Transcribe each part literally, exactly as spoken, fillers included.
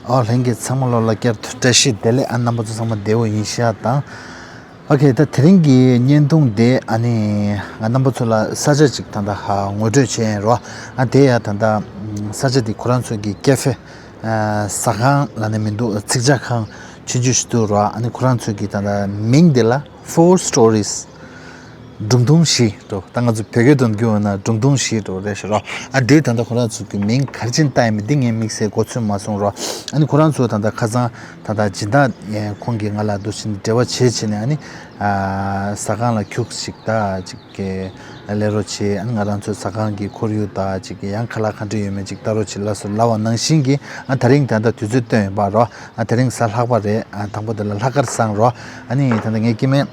ཨོ་ལྷན་རྒྱས་ཚང་མ་ལོ་ལ་བསྐྱར་དུ་བཀྲ་ཤིས་བདེ་ལེགས། ཨ་རྣམ་པ་ཚོ་ཚང་མ་བདེ་བོ་ཡིན་ཤག་དང་། ཨོ་ཁེ། ད་དེ་རིང་གི་བརྙན་ཐུང་དེ་ཨ་ནི་ང་རྣམ་པ་ཚོ་ལ་ས་ཆ་ཅིག་ད་ལྟ་ཧ་ངོ་སྤྲོད་བྱས་ཡིན་རོ། ཨ་དེ་ཡ་ད་ལྟ་ས་ཆ་དེ་ཁོ་རང་ཚོ་གི་ཀེ་ཧྥེ་ཟ་ཁང་ལ་ནི་མི་འདུག་ཚིག་ཇ་ཁང་ཆུང་ཆུང་ཞིག་འདུག་རོ། ཨ་ནི་ཁོ་རང་ཚོ་གི་ད་ལྟ་མིང་དེ་ལ་Four Stories། སྒྲུང་ཐུང་བཞི་འགྲོ། ད་ང་ཚོ་བོད་སྐད་དུ་བསྒྱུར་བ་ན་སྒྲུང་ཐུང་བཞི་འགྲོ་རེད་ཤག་རོ། ཨ་དེ་ད་ལྟ་ཁོ་རང་ཚོ་གི་མིང་ག་རེ་བྱས་ནས་བཏགས་ཡིན་མིན་དེ་ངས་དམིགས་བསལ་མགོ་ཚོད་མ་སོང་རོ། ཨ་ནི་ཁོ་རང་ཚོ་ད་ལྟ་ཁ་སང་ད་ལྟ་སྦྱིན་བདག་ཁོང་གིས་ང་ལ་འདུག་སེ་འབྲེལ་བ་བྱས་བྱས་ནས་ཨ་ནི་ཨ་ཟ་ཁང་ལ་ཁྱུག་ཅིག་ད་ཅིག་གི་ལས་རོགས་བྱས། ཨ་ནི་ང་རང་ཚོའི་ཟ་ཁང་གི་ཁོར་ཡུག་ད་ཅིག་གི་ཡང་ཁ་ལག་ག་འདྲ་ཡོད་མེད་ཅིག་ལྟ་རོགས་བྱེད་ལབ་སོང་ལབ་པ་ནང་བཞིན་གྱི་ཨ་དེ་རིང་ད་ལྟ་དུས་ཚོད་བཏོན་ཡོད་པ་རོ། ཨ་དེ་རིང་གཟའ་ལྷག་པ་རེད། ཨ་དང་པོ་དེ་ལ་ལྷག་དཀར་བཟང་རོ། ཨ་ནི་ད་ལྟ་ངའི་སྐྱེ་དམན།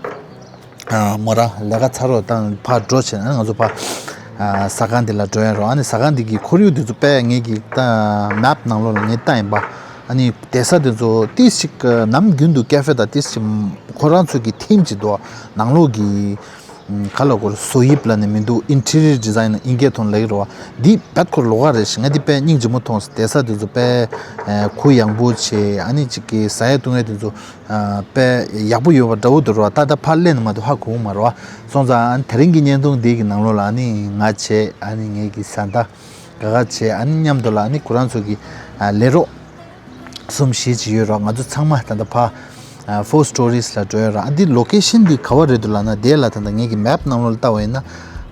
ཨ་མོ་རང་ལས་ཀ་ཚར་རོ་དང་ཕར་འགྲོ་བྱས་ན་ང་ཚོ་ཕར་ཨ་ཟ་ཁང་འདི་ལ་འགྲོ་ཡ་རོ། ཨ་ནི་ཟ་ཁང་འདི་གི་ཁོར་ཡུག་འདི་ཚོ་དཔེ་ངེད་ཀྱི་ད་མེབ་ནང་ལོགས་ལ་ངས་བལྟས་ཡིན་པ། ཨ་ནི་བསྡད་ས་འདི་ཚོ་ཏིས་ཅིག་ནམ་རྒྱུན་དུ་ཀེ་ཧྥེ་དང་ཏིས་ཅིག་ཁོ་རང་ཚོ་གི་ཐིམ་ཅིག་འདུག་ནང་ལོགས་ཀྱི་ག་ལ་གོ་བཟོ་དབྱིབས་ལ་ནི་མི་འདུག Interior Design ཨིན་སྐད་ཐོག་ལ་ཡོད་རེད་བ། འདི་བེད་ཁོ་ལོགས་ཀ་རེད་ཤག་ང་འདི་དཔེ་སྙིང་རྗེ་མོ་མཐོང་སོང་། བསྡད་ས་འདི་ཚོ་དཔེ་གུ་ཡངས་པོ་བྱས། ཨ་ནི་ཅིག་གི་ཟ་ཡ་བཏུང་ཡ་འདི་ཚོ་དཔེ་ཡག་པོ་ཡོད་པ་འདྲ་བོ་འདུག་ར། ད་ལྟ་ཕར་སླེབས་ནས་མ་གཏོགས་ཧ་གོ་གི་མ་རེད་བ། སོང་ཙང་ཨ་ནི་དེ་རིང་གི་བརྙན་ཐུང་འདི་གི་ནང་ལོགས་ལ་ཨ་ནི་ང་བྱས། ཨ་ནི་ངེད་ཀྱི་བཟའ་ཟླ་དགའ་དགའ་བྱས། ཨ་ནི་མཉམ་དུ་ལ་ཨ་ནི་ཁོ་རང་ཚོ་གི་ལས་རོགས་གསུམ་བཞི་ཅིག་ཡོད་ར། ང་ཚོ་ཚང་མ་ད་ལྟ་ཕར་Four Stories ལ་འགྲོ་ཡོད་ར། ཨ་འདི་ལོ་ཀེ་ཤན་འདི་ག་བ་རེད་འདུག་ལབ་ན། དེ་ལ་ད་ལྟ་ངེད་ཀྱི་མེབ་ནང་ལོགས་ལ་ལྟ་བ་ཡིན་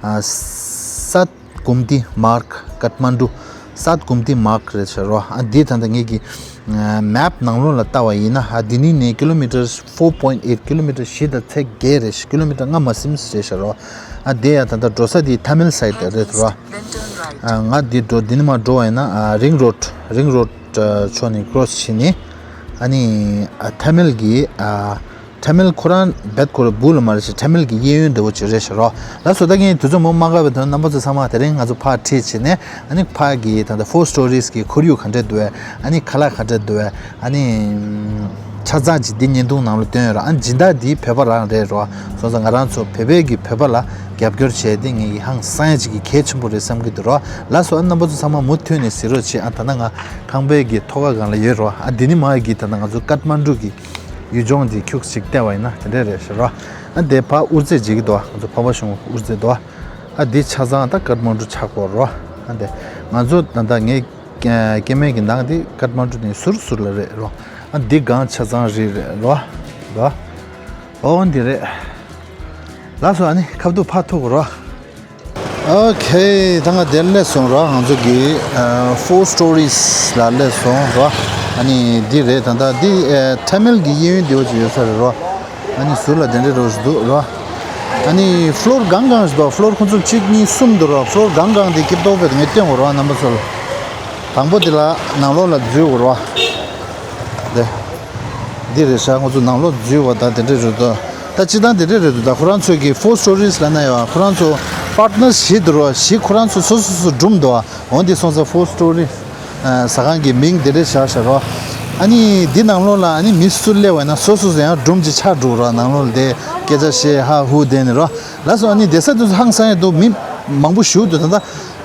ན་Sat Gumti Marg Kathmandu། Sat Gumti Marg རེད་ཤག་རོ། ཨ་འདི་ད་ལྟ་ངེད་ཀྱི་མེབ་ནང་ལོགས་ལ་ལྟ་བ་ཡིན་ན་ཨ་འདི་ནས་ནས་ཀི་ལོ་མི་ཊར་four point eight། ཀི་ལོ་མི་ཊར་བཞི་དང་ཚེག་བརྒྱད་རེད་ཤག་ཀི་ལོ་མི་ཊར་ལྔ་མ་ཟིན་རེད་ཤག་རོ། ཨ་འདི་ཡ་ད་ལྟ་འགྲོ་ས་འདི་ཐ་མིལ་སའིཌ་རེད་རོ། ཨ་ང་འདི་འགྲོ་འདི་ནས་མར་འགྲོ་བ་ཡིན་ན་ཨ་རིང་རོཌ་རིང་རོཌ་ཕྱོགས་ནས་ཀྲོ་སི་བྱས་ནས་ཨ་ནི་ཨ་ཐ་མིལ་གྱི་ཨ་ཐ་མིལ་ཁོ་རང་བེད་ཁོ་རང་སྦུག་ལ་མ་རེད་ཤག་ཐ་མིལ་གྱི་གཡས་གཡོན་འདྲ་བོ་ཅིག་རེད་ཤག་རོ། ལགས་སོ། ད་ངས་དུས་ཚོད་མང་པོ་མ་བཀག་པའི་དོན་རྣམ་པ་ཚོ་ཚང་མ་དེ་རིང་ང་ཚོ་ཕར་ཁྲིད་བྱས་ནས་ཨ་ནི་ཕར་གྱི་ད་ལྟ་Four Stories གི་ཁོར་ཡུག་ག་འདྲ་འདུག་བས། ཨ་ནི་ཁ་ལག་ག་འདྲ་འདུག་བས། ཨ་ནི་ཆ་ཚང་ཅིག་འདི་བརྙན་ཐུང་ནང་ལ་བཏོན་ཡོད་ར། ཨ་ནི་སྦྱིན་བདག་འདི་བོད་པ་རང་རེད་རོ། སོང་ཙང་ང་རང་ཚོ་བོད་པའི་གི་བོད་པ་ལ་རྒྱབ་སྐྱོར་བྱས་ཏེ་ངེད་ཀྱི་ཧང་སང་ཡ་ཅིག་གི་གལ་ཆེན་པོ་རེད་བསམ་གྱི་འདུག་རོ། ལགས་སོ། ཨ་རྣམ་པ་ཚོ་ཚང་མ་མུ་མཐུད་ནས་གཟིགས་རོགས་བྱེད། ཨ་ད་ལྟ་ང་ཁང་པའི་གི་ཐོག་ཁ་སྒང་ལ་ཡོད་རོ། ཨ་འདི་ནས་མར་གི་ད་ལྟ་ང་ཚོ་ཀཏ་མན་ཌུ་གི་ཡུལ་ལྗོངས་འདི་ཁྱུག་ཅིག་བལྟས་པ་ཡིན་ན་དེ་འདྲ་རེད་ཤག་རོ། ཨ་འདི་ཕར་དབུ་རྩེ་མཇལ་གྱི་འདུག་ང་ཚོ་འཕགས་པ་གཞུང་དབུ་རྩེ་འདུག་ཨ་འདི་ཆ་ཚང་ད་ཀཏ་མན་ཌུ་ཆགས་ཀྱི་ཡོད་རོ། ཨ་འདི་ང་ཚོ་ད་ལྟ་ངའི་སྐྱེ་དམན་གྱི་ནང་འདི་ཀཏ་མན་ཌུ་ནས་ཟུར་ཟུར་ལ་རེད་རོ། ཨ་འདི་སྒང་ཆ་ཚང་རི་རེད་རོ། འདུག་ཨོ་འདི་རེད། ལགས་སོ། ཨ་ནི་ཁ་ཐུག་ཕར་ཐུག་རོ། ཨོ་ཁེ། ད་ང་དེར་སླེབས་སོང་ར། ང་ཚོ་གི་ཨ་Four Stories ལ་སླེབས་སོང་ར། ཨ་ནི་འདི་རེད། ད་ལྟ་འདི་ཨ་ཐ་མིལ་གྱི་གཡས་གཡོན་འདི་འོ་ཅིག་ཡོད་ས་རེད་ར། ཨ་ནི་ཟུར་ལ་དེ་འདྲའི་རོ་ཞིག་འདུག་ར། ཨ་ནི་ཕློར་སྒང་སྒང་ཞིག་འདུག་ཕློར་ཁོང་ཚོ་གཅིག་གཉིས་གསུམ་འདུག་ར། ཕློར་སྒང་སྒང་དེ་སྐྱིབས་ཏོག་པས་ངས་སྟོན་དགོས་ར། རྣམ་པ་ཚོ་ལ། དང་པོ་དེ་ལ་ནང་ལོགས་ལ་འཛུལ་དགོས་ར། དེ། འདི་རེད་ཤག་ང་ཚོ་ནང་ལོགས་འཛུལ་བ་དང་དེ་འདྲ་རེད་དོ། ད་སྤྱིར་བཏང་དེ་འདྲ་རེད་འདུག་ད་ཁོ་རང་ཚོ་གི་Four Stories ལབ་ན་ཡང་ཁོ་རང་ཚོ་པར་ཊི་ནར་བཞི་འདུག་རོ། བཞི་ཁོ་རང་ཚོ་སོ་སོ་སོ་སྒྲུང་འདུག་འོན་ཏེ་སོང་ཙང་Four Stories ཟ་ཁང་གི་མིང་དེ་འདྲ་བཞག་བཞག་རོ། ཨ་ནི་འདི་ནང་ལོགས་ལ་ཨ་ནི་མི་སུ་སླེབས་པ་ཡིན་ན་སོ་སོ་སོ་ཡང་སྒྲུང་ཅིག་ཆགས་འགྲོ་རོ། ནང་ལོགས་ལ་དེ་སྐད་ཆ་བཤད་ཧ་ཧུ་བསྡད་ནས་རོ། ལགས་སོ། ཨ་ནི་བསྡད་ས་དེ་ཚོ་ཧང་སང་ཡ་འདུག་མི་མང་པོ་ཞིག་འདུག་ད་ལྟ་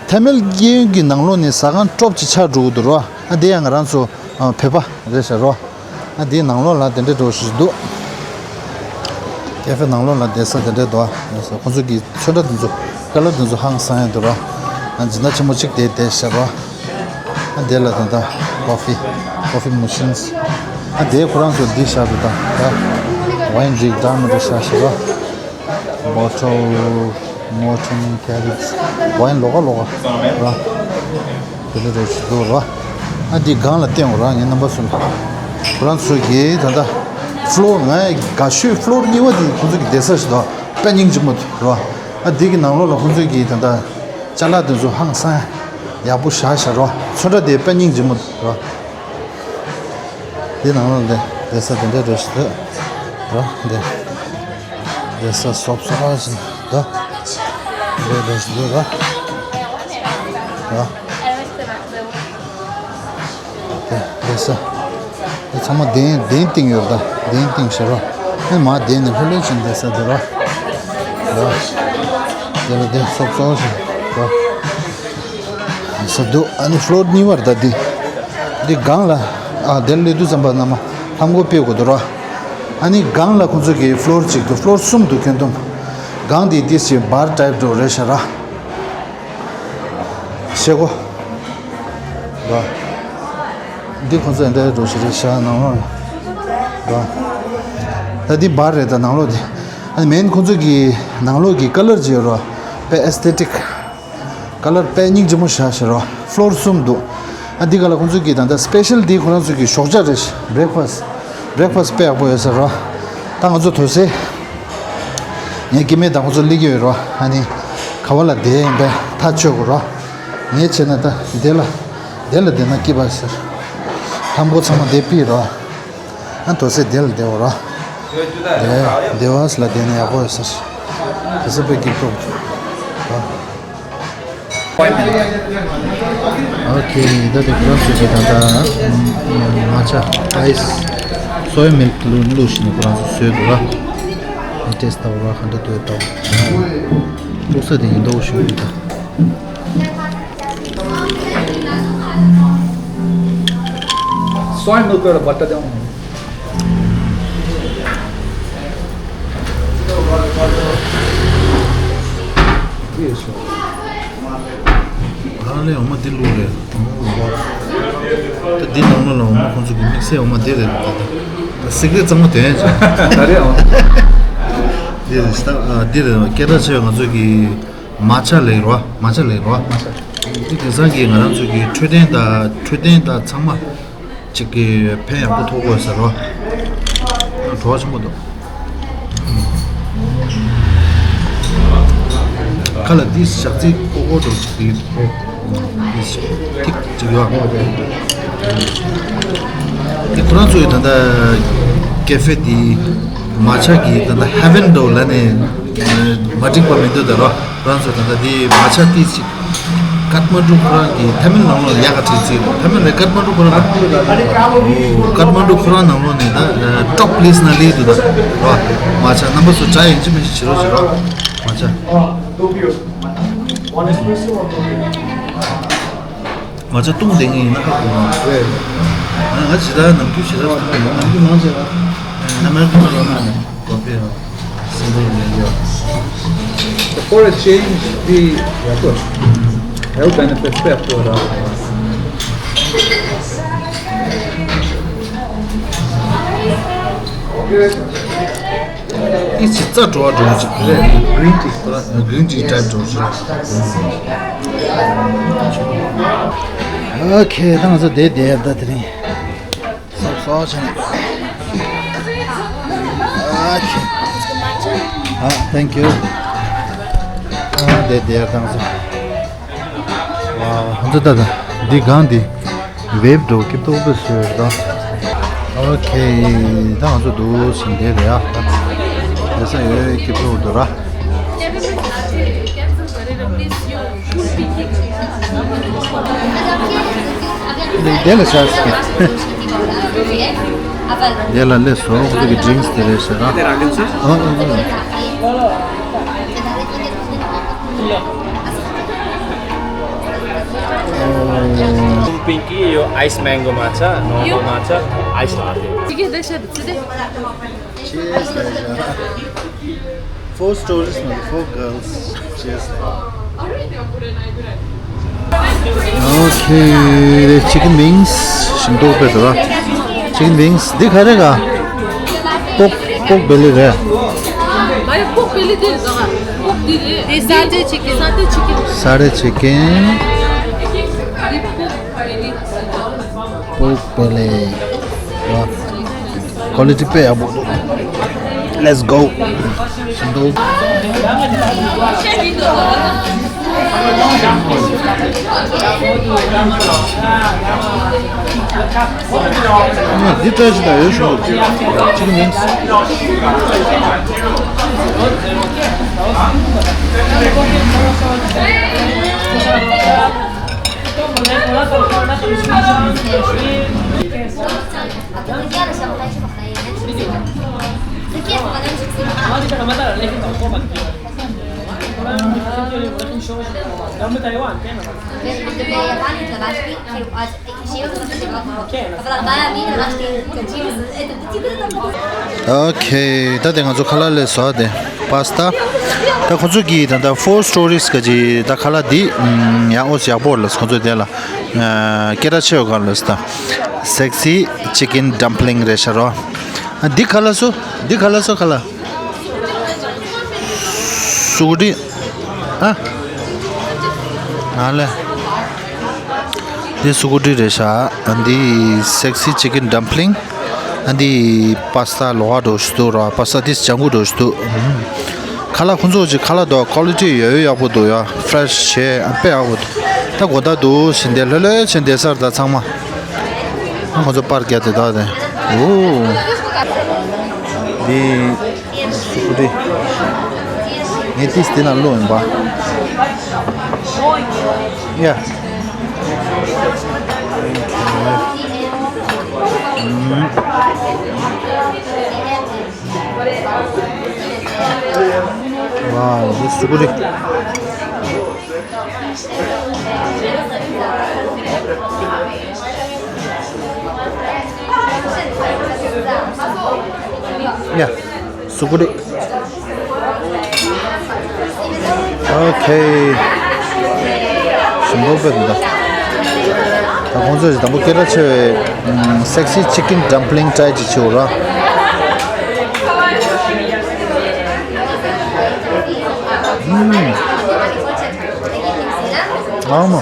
ཐ་མིལ་གཡས་གཡོན་གྱི་ནང་ལོགས་ནས་ཟ་ཁང་ཀྲོབ་ཅིག་ཆགས་འགྲོ་གི་འདུག་རོ། ཨ་དེ་ཡང་ང་རང་ཚོ་ཨ་བོད་པ་རེད་ཤག་རོ། ཨ་དེའི་ནང་ལོགས་ལ་དེ་འདྲའི་འགྲོ་ཞིག་འདུག་ཀེ་ཧྥེ་ནང་ལོགས་ལ་བསྡད་ས་དེ་འདྲའི་འདུག་ཨ་ཁོང་ཚོ་གི་ཚོན་ཁྲ་དེ་ཚོ་ཀ་ལར་དེ་ཚོ་ཧང་སང་ཡ་འདུག་རོ། ཨ་སྦྱིན་བདག་ཆེན་མོ་གཅིག་དེ་བསྡད་ཤག་རོ། ཨ་དེ་ལ་ད་ལྟ་ཀོ་ཧྥི་ཀོ་ཧྥི་མེ་ཤིན། ཨ་དེ་ཁོ་རང་ཚོ་འདི་བཞག་འདུག་ད་ད་ཝའིན་རིགས་འདྲ་མི་འདྲ་བཞག་ཤག་རོ། Bottle, Morton, Carriage, wine ལོགས་ཀ་ལོགས་ཀ་ར། དེ་འདྲ་རེ་ཞིག་འདུག་ར། ཨ་འདི་སྒང་ལ་བསྟན་འོ་ར། ངའི་རྣམ་པ་ཚོ་ལ། ཁོ་རང་ཚོ་གིས་ད་ལྟ་ཕློར་ང་དགའ་ཤོས་ཕློར་གཉིས་པ་དེ་ཁོ་ཚོ་གི་བསྡད་ས་ཞིག་འདུག་དཔེ་སྙིང་རྗེ་མོ་འདུག་ར། ཨ་འདི་གི་ནང་ལོགས་ལ་ཁོ་ཚོ་གིས་ད་ལྟ་ཅ་ལག་དེ་ཚོ་ཧང་སང་ཡག་པོ་བཞག་བཞག་ར། ཚོན་ཁྲ་དེ་དཔེ་སྙིང་རྗེ་མོ་འདུག་ར། འདི་ནང་ལ་འདི་བསྡད་ས་དེ་འདྲ་རེ་ཞིག་འདུག་ར། འདི་བསྡད་ས་སོབ་སོབ་ར་ཞིག་འདུག་འདི་རེ་ཞིག་འདུག་ར། ར། འདི་བསྡད་ས་འདི་ཚང་མ་གདན་གདན་བཏིང་ཡོད་ར། ད་གདན་བཏིང་ཤག་ར། ཨེ་མ་གདན་ནི་ལྷོད་ལྷོད་ཞིག་བསྡད་ས་འདི་ར། ར། འདི་ལ་འདི་སོབ་སོབ་ཞིག་ར། ས་འདུག་ཨ་ནི་ཕློར་གཉིས་པ་རེད་ད་འདི། འདི་སྒང་ལ་ ཨ་དེར་སླེབས་དུས་ཙམ་པ་ནང་མ་ལྷམ་གོག་ཕུད་དགོས་འདུག་ར། ཨ་ནི་སྒང་ལ་ཁོང་ཚོ་གི་ཕློར་གཅིག་འདུག་ཕློར་གསུམ་འདུག་ཁྱོན་བསྡོམས། སྒང་དེ་ཏིས་ཅིག་བར་ཊའིབ་འདྲ་རེད་ཤག་ར། ཤེལ་སྒོ། ར། འདི་ཁོང་ཚོ་འདྲ་འདྲ་ཞིག་རེད་ཤག་ནང་ལོགས། ར། ད་འདི་བར་རེད་ད་ནང་ལོགས་དེ། ཨ་ནི་མེན་ཁོང་ཚོ་གི་ནང་ལོགས་ཀྱི་ཀ་ལར་ཅིག་ཡོད་ར། དཔེ་ཨེས་ཐེ་ཊིག་ཀ་ལར་དཔེ་སྙིང་རྗེ་མོ་ཤ་ཤ་རོ། ཕློར་གསུམ་འདུག་ཨ་འདི་ག་ལ་ཁོང་ཚོ་གི་ད་ལྟ་སི་པེ་ཤལ་འདི་ཁོ་རང་ཚོ་གི་ཞོགས་ཇ་རེད། བྷི་རེག་ཕ་སི། བྷི་རེག་ཕ་སི་དཔེ་ཡག་པོ་ཡོད་ས་རོ། ད་ང་ཚོ་དོ་སེ། ངའི་སྐྱེ་དམན་དང་ཁོང་ཚོ་སླེབས་ཀྱི་ཡོད་རོ། ཨ་ནི་ག་བ་ལ་བསྡད་ཡིན་པས་ཐག་ཆོད་དགོས་རོ། ངས་བྱས་ན་ད་དེ་ལ། དེ་ལ་བསྡད་ན་སྐྱིད་པ་ཟེར། ལྷམ་གོག་ཚང་མ་བསྡད་པི་རོ། ཨ་དོ་སེ་དེ་ལ་བསྡད་འོ་རོ། དེ་བ་སི་ལ་བསྡད་ན་ཡག་པོ་ཡོད་ཟེར། དེ་ཚོ་དཔེ་སྐྱིད་པོ་འདུག་ཨོ་ཁེ། ད་དེ་ཁོ་རང་ཚོ་གི་ད་ལྟ་མ་ཆ་ཨའི་སི་སོ་ཡ་མིལ་ཀི་བླུགས་བླུགས་བཞིན་ཁོ་རང་ཚོ་བཟོས་འདུག་ར། ཨ་ཊེ་སི་ཊི་ལྟ་བུ་ར་ག་འདྲ་འདུག་ལྟ་བུ། བླུགས་ས་དེ་ཡིན་མདོག་ཞུ་གི་ད། Soy milk or butter down. ཨ་ལས་འོ་མ་འདི་བླུགས་རེད། ད་འདི་ནང་ལོགས་ལ་འོ་མ་ཁོང་ཚོ་གི་དམིགས་བསལ་འོ་མ་འདི་རེད། ད་ད་སི་ཀི་རེ་ཊི་གཙང་མ་དོན་ཡོད་ཅག་ད་རེད་འོ། འདི་རེད་ད་འདི་རེད། སྐད་གྲགས་ཆེ་བའི་ང་ཚོ་གི་མ་ཆ་ལེགས་རོ། མ་ཆ་ལེགས་རོ། འདི་དེང་སང་གི་ང་རང་ཚོ་གི་འཕྲོད་བསྟེན་དང་འཕྲོད་བསྟེན་དང་ཚང་མ། གཅིག་གི་ཕན་ཡག་པོ་ཐོགས་དགོས་ཟེར་རོ། བྲོ་བ་ཆེན་པོ་འདུག་ཁ་ལ་ཏིས་ཞག་ཚི་ཀོ་ཀོ་འདུག་ཏིས་ཐིག་ཅིག་ཡོད། དེ་ཁོ་རང་ཚོའི་ད་ལྟ་ཀེ་ཧྥེ་དེ་མ་ཆ་གི་ད་ལྟ་ཧེ་ཝན་འདྲ་བོ་ལ་ནས་མ་འགྲིག་པ་མི་འདུག་ད་རོ། ཁོ་རང་ཚོ་ད་ལྟ་དེ་མ་ཆ་ཏིས་ཅིག་ཀ་ཐ་མན་ཌུ་ཁོ་རང་གི་ཐའི་མན་ནང་ལོགས་ལ་ཡག་ག་བྲིས་ཚིག་ཐའི་མན་ལ་ཀ་ཐ་མན་ཌུ་ཁོ་རང་ལ། ཀ་ཐ་མན་ཌུ་ཁོ་རང་ནང་ལོགས་ནས་ད་ཊོབ་པི་ལེ་སི་ན་ལི་དུ་ད་རོ། མ་ཆ་རྣམ་པ་ཚོ་ཇ་ཡིན་གཅིག་མིན་གཅིག་བྱེད་རོགས་བྱེད་རོགས། མ་ཆ། མ་ཆ་བཏུང་བསྡད་མཁན་ཡིན་ན་ཧ་གོ་མ་རེད། ང་ང་ཇི་ལྟར་ནམ་རྒྱུན་ཇི་ལྟར་བཏུང་ཡོང་ནམ་རྒྱུན་མང་ཆེ་བ། ཨ་མེ་རི་ཀན་ལ་ཡོད་ན་ནི་གོ་ཕེ་ཡོད། Simple and yeah. The for a change, the yeah, good. Health benefits, the for the. It's a lot of drugs. Green tea, green tea type drugs. Okay, thanks for that. Sub sauce and okay. Ah, thank you. Ah, they they are thanks. Wow, འདི་ད་ད་འདི་གང་འདི་ཝེབ་འགྲོ་སྐྱིབ་ཏོག་པོ་བཟོས་ད། Okay, ད་ང་ཚོ་འདུག་ཟིན་བསྡད་རེད་ཨ། ལས་ས་ཡོད་སྐྱིབ་ཏོག་འདུག་ར། དེ་ལ་ཤར་སི་དེ་ལ་ལས་སོ་ཁོ་ཚོ་གི་ཌི་རིང་སི་དེ་རེད་ཟེར་ར། ཨ་ཨ་ཨ། Pinky, yo ice mango matcha, normal matcha, ice latte. Four stories, no, four girls. Cheers. Okay, chicken wings. ཞིམ་མདོག་དཔེ་འདུག་ར། Chicken wings. འདི་ག་རེ་ག Pork, pork belly རེད། མ་རེད། པོག་པེ་ལི་དེ་རེད་ད། པོག་འདི་རེད། དེ་སཱ་ཏེ་ཆི་ཀེན། སཱ་ཏེ་ཆི་ཀེན། འདི་པོག་པེ་ལི། པོག་པེ་ལི། Quality དཔེ་ཡག་པོ་འདུག Let's go. འདུག་འདི་ལྟ་ཅི་ལྟ་ཡོད་ཤོག་ཅི་གི་མིན། ཨོ་ཁེ། ད་དེ་ང་ཚོ་ཁ་ལག་ལས་བཟོ་དེ་པ་སི་ཏ། ད་ཁོ་ཚོ་གིས་ད་ལྟ་ཕོར་སི་ཊོ་རི་སི་ག་ཅི་ད་ཁ་ལག་འདི་ཡང་ཨོ་ཡག་པོ་ལ་ཁོ་ཚོ་དེ་ལ་སྐད་གྲགས་ཆེ་བ་ག་ལ་ད་སེག་སི་ཅི་ཀིན་ཌམ་པི་ལིང་རེད་ཤག་རོ། འདི་ཁ་ལག་སུ། འདི་ཁ་ལག་སུ་ཁ་ལག་སུ་ཀུ་ཊི། ཨ། ཨ་ལེ། འདི་སུ་ཀུ་ཊི་རེད་ཤག་འདི་སེག་སི་ཅི་ཀིན་ཌམ་པི་ལིང་། འདི་པ་སི་ཏ་ལོགས་ཀ་འགྲོ་ཞིག་འདུག་ར། པ་སི་ཏ་འདི་ལྗང་གུ་འགྲོ་ཞིག་འདུག་ཁ་ལག་ཁོང་ཚོ་ཅིག་ཁ་ལག་དོ་ཀོ་ལི་ཊི་ཡོད་ཡོད་ཡག་པོ་འདུག་ཡ། ཕི་རེ་ཤི་བྱས་དཔེ་ཡག་པོ་འདུག་ད་དགོང་དག་འདུག་ཕྱིན་དེ་ལྷོད་ལྷོད་ཕྱིན་བསྡད་ས་རེད་ད་ཚང་མ། ཁོང་ཚོ་པར་རྒྱག་དེ་དག་དེ། འོ། འདི། སུ་ཀུ་ཊི། ངས་ཏིས་དེ་ན་བླུགས་ཡིན་པ། ཡ། ཝའོ། འདི་སུ་ཀུ་ཊི། ཡ། སུ་ཀུ་ཊི། ཨོ་ཁེ། ཞིམ་པོ་དཔེ་འདུག་ད་ཁོང་ཚོས་དང་པོ་སྐད་གྲགས་ཆེ་བའི་སེག་སི་ཅི་ཀིན་ཌམ་པི་ལིང་ཊ་རའི་ཅིག་བྱེད་འོ་ར། ཨུམ། ཨ་མ།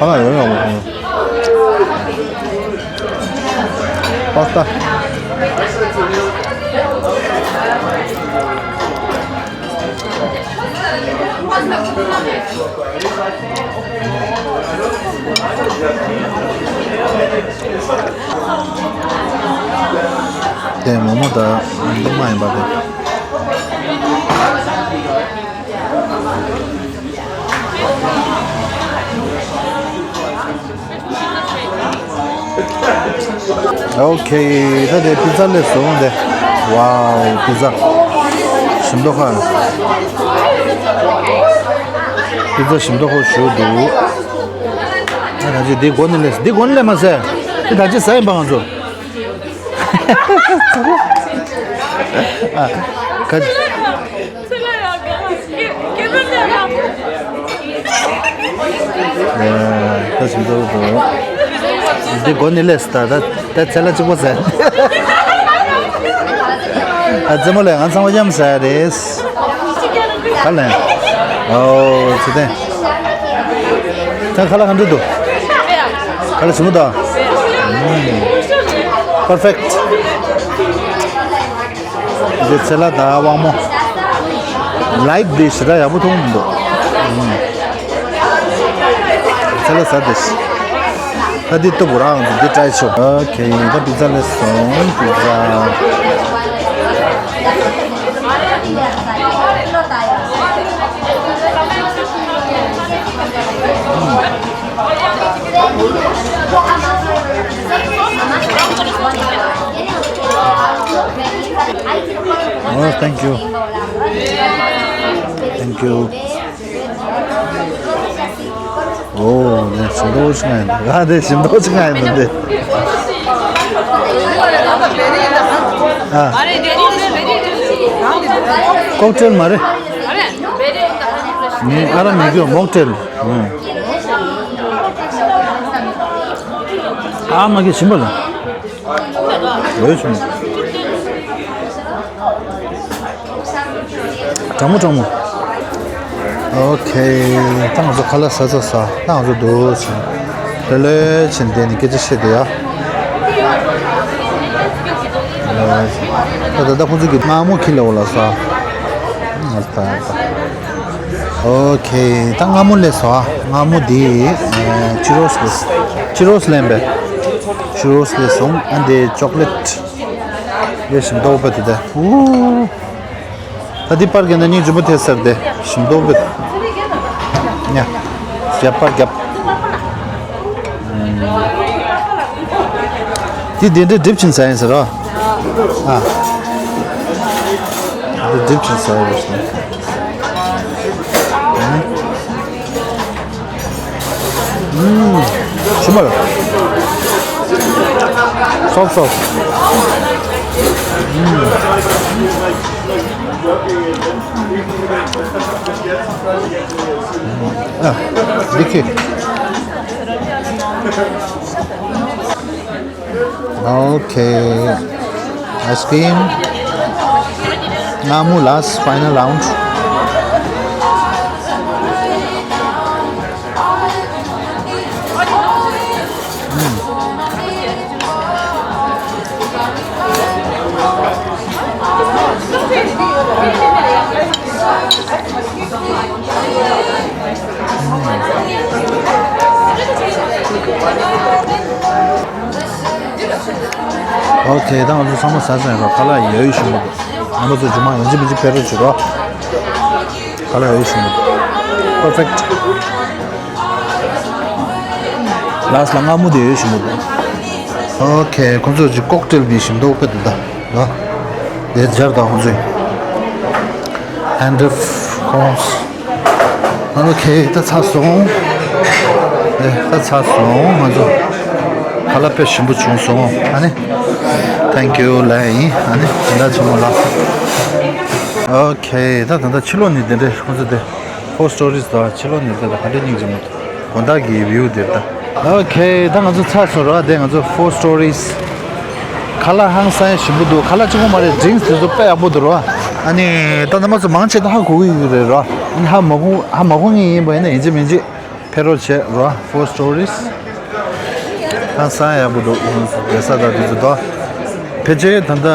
ཨ་ཡོད་ཡོད། པ་སི་ཏ། དེ་མོག་མོག་དང་འདི་མ་ཡིན་པ་དེ། ཨོ་ཁེ། ད་དེ་པི་ཛ་ལས་བཟོ་འོང་དེ། ཝའོ། པི་ཛ་ཞིམ་མདོག་ཁ། པི་ཛ་ཞིམ་མདོག་ཁ་ཞུ་འདུག་ཨ་ད་ཅི་འདི་སྒོ་ནས་ལས། འདི་སྒོ་ནས་ལས་མ་ཟད། འདི་ད་ཅི་ཟ་ཡིན་པ་ང་ཚོ། ཨ། ཁ། ད་ཞིམ་ཚོར་འདུག་འདི་སྒོ་ནས་ལས་ད་ད་ད་ཚལ་ལ་གཅིག་པོ་ཟ། ཨ་རྩེད་མོ་ལས་ང་ཚང་མ་མཉམ་ཟ་ཡ་རེད། ག་ལེན། ཨོ་ཚེ་བརྟན། ད་ཁ་ལག་ག་འདྲ་འདུག་ཁ་ལག་ཞིམ་པོ་འདུག་པར་ཕེག་འདི་ཚལ་ལ་ད་དབང་མོ། ལའིབ་འདི་ཞེ་དྲག་ཡག་པོ་མཐོང་མི་འདུག་ཚལ་ལ་ཟ་འདི་ཞིག་ད་འདི་སྟོབས་རང་འདི་ཏྲའི་ཆོག་ཨོ་ཁེ། ད་པི་ཛ་ལས་སོང་པི་ཛ། Oh, thank you. Thank you. Oh, that's so much, man. Ah, that's so much, man. ཨ། ཀོག་ཊེལ་མ་རེད། ངས་ཨ་ར་མི་གོ་མོག་ཊེལ། ཨ་མ་གི་ཞིམ་པ་ལ། འོས་བྱུང་། གྲང་མོ་གྲང་མོ། ཨོ་ཁེ། ད་ང་ཚོ་ཁ་ལག་ཟ་ཚར་ས། ད་ང་ཚོ་འདུག་ཟེར། ལྷོད་ལྷོད་བྱས་བསྡད་ནས་སྐད་ཆ་བཤད་བསྡད་ཡ། ད་ད་ལྟ་ཁོང་ཚོ་གི་མངར་མོ་ཁྱེར་སླེབས་འོང་ལབ་སོང་། ཨོ་ཁེ། ད་མངར་མོ་སླེབས་སོང་ཨ། མངར་མོ་འདི་ཨེ་ཅི་རོ་སི་ལེན། ཅི་རོ་སི་ལེན་པས། ཅི་རོ་སི་སླེབས་སོང་། ཨ་འདི་ཅོག་ལེ་ཊི། ཡེ་ཞིམ་མདོག་པོ་དེ་ད། ཨུ། ད་འདི་པར་གྱི་ན་སྙིང་རྗེ་པོ་ཐེབས་ཟེར་ཏེ་ཞིམ་མདོག་པོ། ཡ། རྒྱབ་པར་རྒྱབ། དེ་དེ་འདྲའི་སྒྲིབ་ཆེན་ཟ་ཡིན་ཟེར་རོ། ཨ། དེ་སྒྲིབ་ཆེན་ཟ་ཡིན་ཟེར། ཨུམ། ཞུ་མ་ལ། སོབ་སོབ། ཨུམ། ཨ། འདི་ཁྱེར། Okay. Ice cream. Now last final round. Okay, ད་ང་ཚོ་ཚང་མ་ཟ་ཚར་ཡིན་རོགས། ཁ་ལག་ཡོད་ཞུ་མི་འདུག་རྣམ་པ་ཚོ་རྗེས་མ་ཡིན་གཅིག་མིན་གཅིག་ཕེབས་རོགས་བྱེད་རོགས། ཁ་ལག་ཡོད་ཞུ་མི་འདུག Perfect. Last ལ་མངར་མོ་དེ་ཡོད་ཞུ་མི་འདུག Okay, ཁོང་ཚོ་ཅིག་ཀོག་ཊེལ་བྱེད་བཞིན་འདུག་དཔེ་འདུག་ད། དེ་སྦྱར་དང་ཁོང་ཚོས། Hand of course. Okay, ད་ཚར་སོང་། ཨེ། ད་ཚར་སོང་། ང་ཚོ་ཁ་ལག་དཔེ་ཞིམ་པོ་བྱུང་སོང་། ཨ་ནི། Thank you ལབ་ཡིན། ཨ་ནི་དེ་འདྲ་ཆེན་མོ་ལ། Okay, ད་ད་ད་ཕྱི་ལོགས་ནས་དེ་འདྲའི་ཁོང་ཚོ་དེ། Four Stories དང་ཕྱི་ལོགས་ནས་དེ་ལ་ཧ་འདྲེ་སྙིང་རྗེ་མོ་འདུག་དགོང་དག་གི་view དེ་ད། Okay, ད་ང་ཚོ་ཚར་སོང་ར། དེ་ང་ཚོ་Four Stories། ཁ་ལག་ཧང་སང་ཞིམ་པོ་འདུག་ཁ་ལག་གཅིག་པོ་མ་རེད། drinks དེ་ཚོ་དཔེ་ཡག་པོ་འདུག་ར། ཨ་ནི་ད་ནང་མ་ཚོ་མང་ཆེ་ད་ཧ་གོ་གི་ཡོད་རེད་ར། ཨ་ནི་ཧ་མ་གོ་ཧ་མ་གོ་ངེས་ཡིན་པ་ཡིན་ན་ཡིན་གཅིག་མིན་གཅིག་ཕེབས་རོགས་བྱེད་ར། Four Stories། ཧང་སང་ཡག་པོ་འདུག་བསྡད་ས་དང་དེ་ཚོ་ད། ཕལ་ཆེར་ད་ལྟ།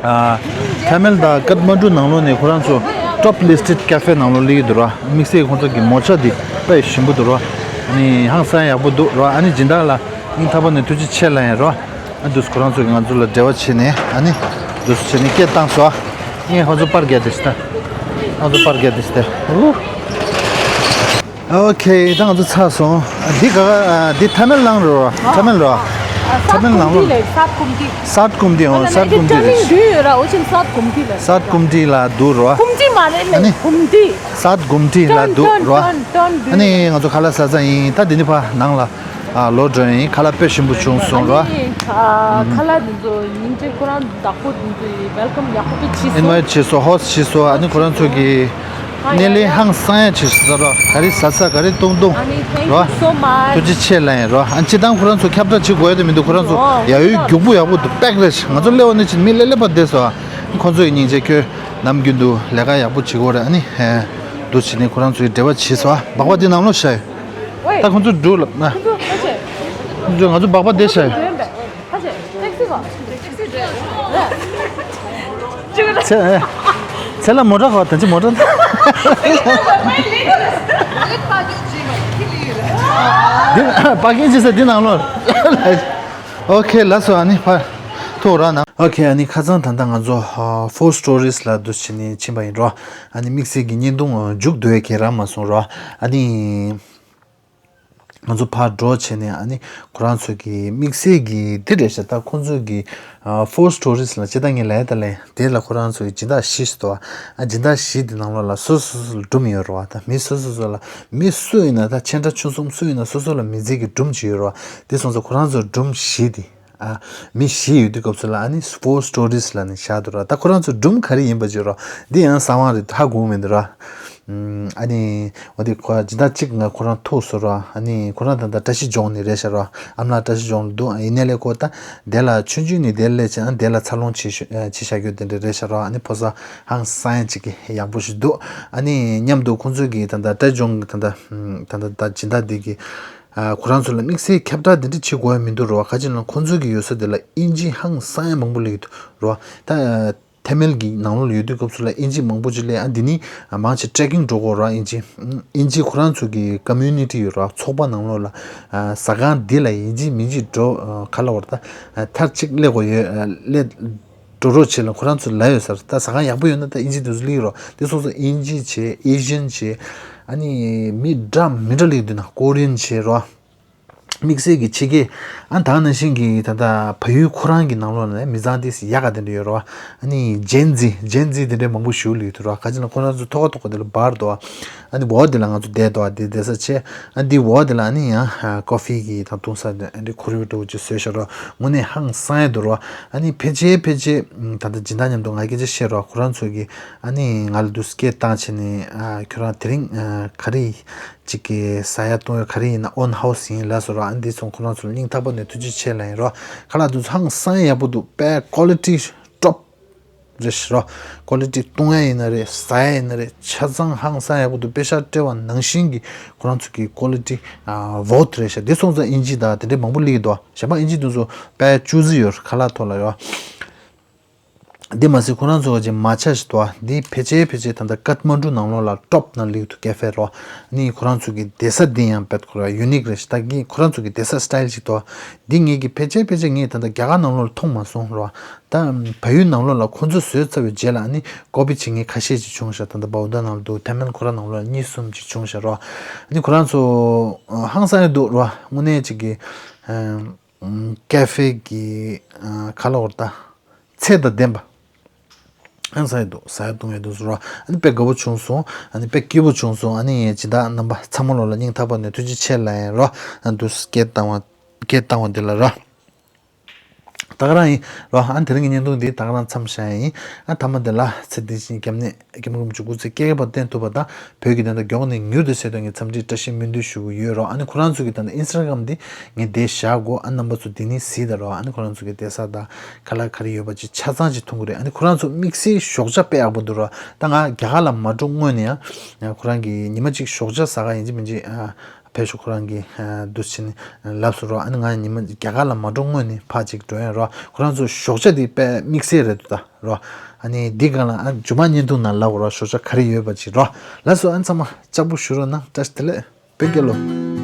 ཨ། ཐའི་མལ་དང་ཀཏ་མན་ཌུ་ནང་ལོགས་ནས་ཁོ་རང་ཚོ་top listed cafe ནང་ལོགས་སླེབས་ཀྱི་འདུག་ར། དམིགས་བསལ་ཁོང་ཚོ་གི་མོ་ཆ་འདི་དཔེ་ཞིམ་པོ་འདུག་ར། ཨ་ནི་ཧང་སང་ཡག་པོ་འདུག་ར། ཨ་ནི་སྦྱིན་བདག་ལ་སྙིང་ཐག་པ་ནས་ཐུགས་རྗེ་ཆེ་ལབ་ཡིན་ར། ཨ་འདུག་ཁོ་རང་ཚོ་གི་ང་ཚོ་ལ་འབྲེལ་བ་བྱས་ནས་ཨ་ནི་འདུག་བྱས་ནས་སྐད་བཏང་སོང་། ངས་ཁོང་ཚོ་པར་རྒྱག་དེ་ཤི་ད། ཁོང་ཚོ་པར་རྒྱག་དེ་ཤི་ད། ཨུ། Okay, ད་ང་ཚོ་ཚར་སོང་། འདི་ག་འདི་ཐའི་མལ་ནང་རོ། ཐའི་མལ་རོ། ཐའི་མལ་ནང་རོ། སཱད་ཀུམ་ཊི་ལབ། སཱད་ཀུམ་ཊི། སཱད་ཀུམ་ཊི། ཨོ། སཱད་ཀུམ་ཊི་རེད། ཡོད་ར། འོ་ཅིན་སཱད་ཀུམ་ཊི་ལབ། སཱད་ཀུམ་ཊི་ལ་འདུག་རོ། ཀུམ་ཊི་མ་རེད་ལེ། ཨ་ནི། ཀུམ་ཊི། སཱད་ཀུམ་ཊི་ལ་འདུག་རོ། ཨ་ནི་ང་ཚོ་ཁ་ལག་ཟ་ས་ཡིན། ད་འདི་ནི་ཕ་ནང་ལ་ལོག་འགྲོ་ཡིན། ཁ་ལག་དཔེ་ཞིམ་པོ་བྱུང་སོང་རོ། ཁ་ལག་འདི་ཚོ་ཉིན་མཚན་ཁོ་རང་བདག་པོ་འདི་ཚོ་ཡི་welcome ཡག་པོ་བྱས་སོང་། invite བྱས་སོང་། host བྱས་སོང་། ཨ་ནི་ཁོ་རང་ཚོ་གི་སྣེ་ལེན་ཧང་སང་ཡ་བྱས་སོང་། ད་རོ་ག་རེ་ཟ་ས་ག་རེ་བཏུང་བཏུང་རོ། ཐུགས་རྗེ་ཆེ་ལབ་ཡིན་རོ། ཨ་ནི་སྤྱིར་བཏང་ཁོ་རང་ཚོ་ཁྱབ་བསྒྲགས་བྱེད་དགོས་ཡ་དེ་མི་འདུག་ཁོ་རང་ཚོ་ཡ་ཡོད་རྒྱུག་པོ་ཡག་པོ་འདུག་པེག་རེད། ང་ཚོ་སླེབས་པ་ནས་ཕྱིན་མི་ལེ་ལེ་བ་བསྡད་སོང་། ཁོ་ཚོ་ཡི་སྙིང་རྗེ། ཁྱོད་ནམ་རྒྱུན་དུ་ལས་ཀ་ཡག་པོ་བྱེད་དགོས་རེད། ཨ་ནི་འདུག་བྱས་ནས་ཁོ་རང་ཚོ་ཡི་འབྲེལ་བ་བྱས་སོང་། སྦག་སྦག་འདི་ནང་ལོགས་བཞག་ཡོད། ད་ཁོ་ཚོ་འགྲོ་ལབ་ན། ཁོ་ཚོ་ཁ་ཆེ། ཁོ་ཚོ་ང་ཚོ་སྦག་སྦག་བསྡད་བཞག་ཡོད། ཁ་ཆེ། ཊེག་སི་གོ། ཊེག་སི་འགྲོ། ཚེ་ཚེ་ལ་མོ་ཊ་གོ། ད་ཅི་མོ་ཊ། འདི་པར་ཀིང་བྱེད་ས་འདི་ནང་ལོགས། Okay, ལགས་སོ། ཨ་ནི་ཕར་ཐུག་ར་ན། Okay, ཨ་ནི་ཁ་སང་ད་ལྟ་ང་ཚོ་Four Stories ལ་འདུག་བྱས་ནས་ཕྱིན་པ་ཡིན་རོ། ཨ་ནི་དམིགས་བསལ་གྱི་བརྙན་ཐུང་མཇུག་བསྡུ་ཡ་གང་རག་མ་སོང་རོ། ཨ་ནི་ང་ཚོ་ཕར་འགྲོ་བྱས་ནས་ཨ་ནི་ཁོ་རང་ཚོ་གི་དམིགས་བསལ་གྱི་འདི་རེད་ཤག་ད་ཁོ་ཚོ་གི་Four Stories ལ་སྤྱིར་བཏང་ངས་ལབ་ཡ་ད་ལས་དེ་ལ་ཁོ་རང་ཚོ་གི་སྦྱིན་བདག་བཞི་ཞིག་འདུག་ཨ་སྦྱིན་བདག་བཞི་དེ་ནང་ལོགས་ལ་སོ་སོ་སོ་ལ་སྒྲུང་ཡོད་རོ། ད་མི་སོ་སོ་སོ་ལ་མི་སུ་ཡིན་ན། ད་ཆེ་འདྲ་ཆུང་གསུམ་སུ་ཡིན་ན་སོ་སོ་ལ་མི་ཚེ་གི་སྒྲུང་ཅིག་ཡོད་རོ། དེ་སོང་ཙང་ཁོ་རང་ཚོ་སྒྲུང་བཞི་དེ། ཨ། མི་བཞི་ཡོད་དུས་སྐབས་སུ་ལ་ཨ་ནི་Four Stories ལ་ནི་བཞག་འདུག་ར། ད་ཁོ་རང་ཚོ་སྒྲུང་ག་རེ་ཡིན་པ་ཅིག་རོ། འདི་ཡང་གསང་བ་རེད། ཧ་གོ་མི་འདུག་ར། ཨ་ནི་འོ་དེ་ཁོ་སྦྱིན་བདག་གཅིག་ང་ཁོ་རང་ཐུག་སོང་ར། ཨ་ནི་ཁོ་རང་ད་ལྟ་བཀྲ་ཤིས་ལྗོངས་ནས་རེད་ཤག་ར། ཨ་མ་ལགས་བཀྲ་ཤིས་ལྗོངས་ལ་འདུག་ཡིན་ནའི་ལས་ཁོ་ད་དེ་ལ་ཆུང་ཆུང་ནས་དེ་སླེབས་བྱས་ཨ་དེ་ལ་འཚར་ལོངས་བྱེད་ཤོ་བྱེད་བཞག་རྒྱུ་དེ་འདྲ་རེད་ཤག་ར། ཨ་ནི་ཕོ་གསར་ཧང་སང་ཡ་གཅིག་གི་ཡག་པོ་ཞིག་འདུག་ཨ་ནི་མཉམ་དུ་ཁོང་ཚོ་གི་ད་ལྟ་བཀྲ་ཤིས་ལྗོངས་གི་ད་ལྟ་ད་ལྟ་ད་སྦྱིན་བདག་འདི་གི་ཨ། ཁོ་རང་ཚོ་ལ་དམིགས་བསལ་ཁྱབ་བསྒྲགས་དེ་འདྲ་བྱེད་དགོས་ཡ་མི་འདུག་རོ། ག་ཅི་ལབ་ན་ཁོ་ཚོ་གི་ཡོད་ས་དེ་ལ་དབྱིན་ཇི་ཧང་སང་ཡ་མང་པོ་སླེབས་ཀྱི་འདུག་རོ། ད་ཐའེ་མེལ་གྱི་ནང་ལོགས་ལ་ཡོད་དུས་སྐབས་སུ་ལ་དབྱིན་ཇི་མང་པོ་ཅིག་སླེབས། ཨ་འདི་ནི་མང་ཆེ་ཊེ་ཀིང་འགྲོ་དགོས་རོ། དབྱིན་ཇི་དབྱིན་ཇི་ཁོ་རང་ཚོ་གི་ཀོ་མིའུ་ནི་ཊི་ཡོད་རོ། ཚོགས་པ་ནང་ལོགས་ལ་ཨ། ཟ་ཁང་འདི་ལ་དབྱིན་ཇི་མིན་ཇི་འགྲོ་ག་ལ་བར་ད་མཐར་གཅིག་སླེབས་དགོས་ཡོད་སླེབས། འགྲོ་རོགས་བྱེད་ལ་ཁོ་རང་ཚོ་ལབ་ཡོད་ས་རེད། ད་ཟ་ཁང་ཡག་པོ་ཡོད་ན་ད་དབྱིན་ཇི་དེ་ཚོ་སླེབས་ཀྱི་རོ། དེ་སོང་ཙང་དབྱིན་ཇི་བྱས། ཨེ་ཤི་ཡན་བྱས། ཨ་ནི་མི་འདྲ་མི་འདྲ་ལེགས་འདུག་ན་ཀོ་རི་ཡན་བྱས་རོ། དམིགས་བསལ་གྱི་ཕྱི་རྒྱལ། ཨ་ད་ནང་བཞིན་གྱི་ད་ལྟ་བལ་ཡུལ་ཁོ་རང་གི་ནང་ལོགས་ལ་མི་ཚང་དེ་ཡག་ག་དེ་འདྲ་ཡོད་རོ། ཨ་ནི་ཇེན་ཛི་ཇེན་ཛི་དེ་འདྲའི་མང་པོ་ཞིག་ལུས་ཐུབ་རོ། ག་ཅི་ལ་ཁོ་རང་ཚོ་ཐོག་ཁ་ཐོག་ཁ་དེ་ལ་བར་དོ། ཨ་ནི་འོག་དེ་ལ་ང་ཚོ་བསྡད་དོ། དེ་བསྡད་ས་ཆེ། ཨ་འདི་འོག་དེ་ལ་ཨ་ནི་ཡང་ཀོ་ཧྥི་གི་དང་འཐུང་ས་དེ་འདྲའི་ཁོར་ཡུག་འདྲ་བོ་ཅིག་བཟོས་ཤག་རོ། དངོས་གནས་ཧང་སང་ཡ་འདུག་རོ། ཨ་ནི་ཕལ་ཆེར་ཕལ་ཆེར་ད་ལྟ་སྦྱིན་བདག་མཉམ་དུ་ང་སྐད་ཆ་བཤད་རོ། ཁོ་རང་ཚོ་གི་ཨ་ནི་ང་ལ་དུ་སྐད་བཏང་བྱས་ནས་ཨ་ཁྱོད་རང་དེ་རིང་ཨ་ག་རེ་ཅིག་གི་ཟ་ཡ་བཏུང་ཡ་ག་རེ་ཡིན་ན་ཨོན་ཧའུ་སི་ཡིན་ལབ་སོང་རོ། ཨ་ནི་འདི་ཚོ་ཁོ་རང་ཚོ་ལ་སྙིང་ཐག་པ་ནས་ཐུགས་རྗེ་ཆེ་ལབ་ཡིན་རོ། ཁ་ལག་དུ་ཧང་སང་ཡག་པོ་འདུག་དཔེ་ཀོ་ལི་ཊི་ཊོབ་རེད་ཤག་རོ། ཀོ་ལི་ཊི་བཏུང་ཡ་ཡིན་ན་རེད། ཟ་ཡ་ཡིན་ན་རེད། ཆ་ཚང་ཧང་སང་ཡག་པོ་འདུག་དཔེ་ཤག་སྤྲད་པ་ནང་བཞིན་གྱི་ཁོ་རང་ཚོ་གི་ཀོ་ལི་ཊི་ཨ་བོད་རེད་ཤག་དེ་སོང་ཙང་ཨིན་ཇི་དང་དེ་འདྲའི་མང་པོ་སླེབས་ཀྱི་འདུག་གཞན་པ་ཨིན་ཇི་དེ་ཚོ་དཔེ་ཅུ་ཟི་ཡོད་ཁ་ལག་ཐོག་ལ་ཡོད། དེ་མ་ཟད་ཁོ་རང་ཚོ་གི་མ་ཆ་ཞིག་འདུག་དེ་ཕལ་ཆེར་ཕལ་ཆེར་ད་ལྟ་ཀཏ་མན་ཌུ་ནང་ལོགས་ལ་ཊོབ་ནང་སླེབས་འདུག་ཀེ་ཧྥེ་རོ། ནི་ཁོ་རང་ཚོ་གི་བསྡད་ས་དེ་ཡང་དཔེ་ཁོ་རང་ཡུ་ནིག་རེད་ཤག་ད་གི་ཁོ་རང་ཚོ་གི་བསྡད་ས་སི་ཊལ་ཞིག་འདུག་འདི་ངེད་ཀྱི་ཕལ་ཆེར་ཕལ་ཆེར་ངས་ད་ལྟ་རྒྱ་གར་ནང་ལོགས་ལ་མཐོང་མ་སོང་རོ། ད་བལ་ཡུལ་ནང་ལོགས་ལ་ཁོ་ཚོས་བཟོས་ཚར་བའི་རྗེས་ལ་ནི་ཀོ་པི་བྱེད་མཁན་ཁ་ཤས་ཅིག་བྱུང་ཤག་ད་ལྟ་བའུ་ཌ་ནང་ལ་འདུག་ཐེ་མན་ཁོ་ར་ནང་ལོགས་ལ་གཉིས་གསུམ་ཅིག་བྱུང་ཤག་རོ། ནི་ཁོ་རང་ཚོ་ཧང་སང་ཡ་འདུག་རོ། དངོས་གནས་ཅིག་གི་ཀེ་ཧྥེ་གི་ཁ་ལག་འོར་ད་ཚད་དང་ལྡན་པ། ཧང་སང་ཡ་འདུག་ཟ་ཡ་བཏུང་ཡ་འདུག་ཟེར་རོ། ཨ་ནི་དཔེ་དགའ་པོ་བྱུང་སོང་། ཨ་ནི་དཔེ་སྐྱིད་པོ་བྱུང་སོང་། ཨ་ནི་སྦྱིན་བདག་རྣམ་པ་ཚང་མ་ལོ་ལ་སྙིང་ཐག་པ་ནས་ཐུགས་རྗེ་ཆེ་ལབ་ཡིན་རོ། ཨ་འདུག་སྐད་བཏང་བ་སྐད་བཏང་བ་འདི་ལ་རོ། ད་ག་རང་ཡིན་རོ། ཨ་ནི་དེ་རིང་གི་བརྙན་ཐུང་འདི་ད་ག་རང་མཚམས་བཞག་ཡིན། ཨ་མཐའ་མ་འདི་ལ་ཚེ་འདི་བཞིན་སྐྱབས་གནས་སྐྱབས་མགོན་རིན་པོ་ཆེ་སྐུ་ཚེ་བསྐལ་བར་བརྟན་ཐུབ་པ་དང་བོད་ཀྱི་བདེན་མཐའ་མགྱོགས་ནས་མྱུར་དུ་གསལ་དོན་གྱི་འཚམས་འདྲི་བཀྲ་ཤིས་སྨོན་འདུན་ཞུ་གི་ཡོད་རོ། ཨ་ནི་ཁོ་རང་ཚོ་གི་ད་ལྟ་ཨིན་སི་ཊ་གྷ་རམ་འདི་ངས་འདིར་བཞག་གོ། ཨ་རྣམ་པ་ཚོ་འདི་ནས་གཟིགས་ད་རོ། ཨ་ནི་ཁོ་རང་ཚོ་གི་བསྡད་ས་དང་ཁ་ལག་ག་རེ་ཡོད་པ་ཅིག་ཆ་ཚང་ཅིག་མཐོང་གི་རེད། ཨ་ནི་ཁོ་རང་ཚོ་དམིགས་བསལ་ཞོགས་ཇ་དཔེ་ཡག་པོ་འདུག་རོ། ད་ང་རྒྱ་གར་ལ་མ་འགྲོ་སྔོན་ནས་ཡང་ཁོ་རང་གི་ཉི་མ་གཅིག་ཞོགས་ཇ་ཟ་ག་ཡིན་གཅིག་མིན་གཅིག་ཨ་ཕེབས་ཤོག་ཁོ་རང་གི་འདུག་ཕྱིན་ལབ་སོང་རོ། ཨ་ནི་ང་ཉི་མ་རྒྱ་གར་ལ་མ་འགྲོ་སྔོན་ནས་ཕར་ཅིག་འགྲོ་ཡ་རོ། ཁོ་རང་ཚོ་ཞོགས་ཇ་དེ་དཔེ་དམིགས་བསལ་རེད་འདུག་ད་རོ། ཨ་ནི་འདི་གང་ལ་ཨ་མཇུག་མ་བརྙན་ཐུང་ནང་ལབ་རོ། ཞོགས་ཇ་ག་རེ་ཡོད་པ་ཅིག་རོ། ལགས་སོ། ཨ་ཚང་མ་ལྕགས་པོ་བཞུ་རོགས་གནང་། བཀྲ་ཤིས་བདེ་ལེགས། བོད་རྒྱལ་ལོ།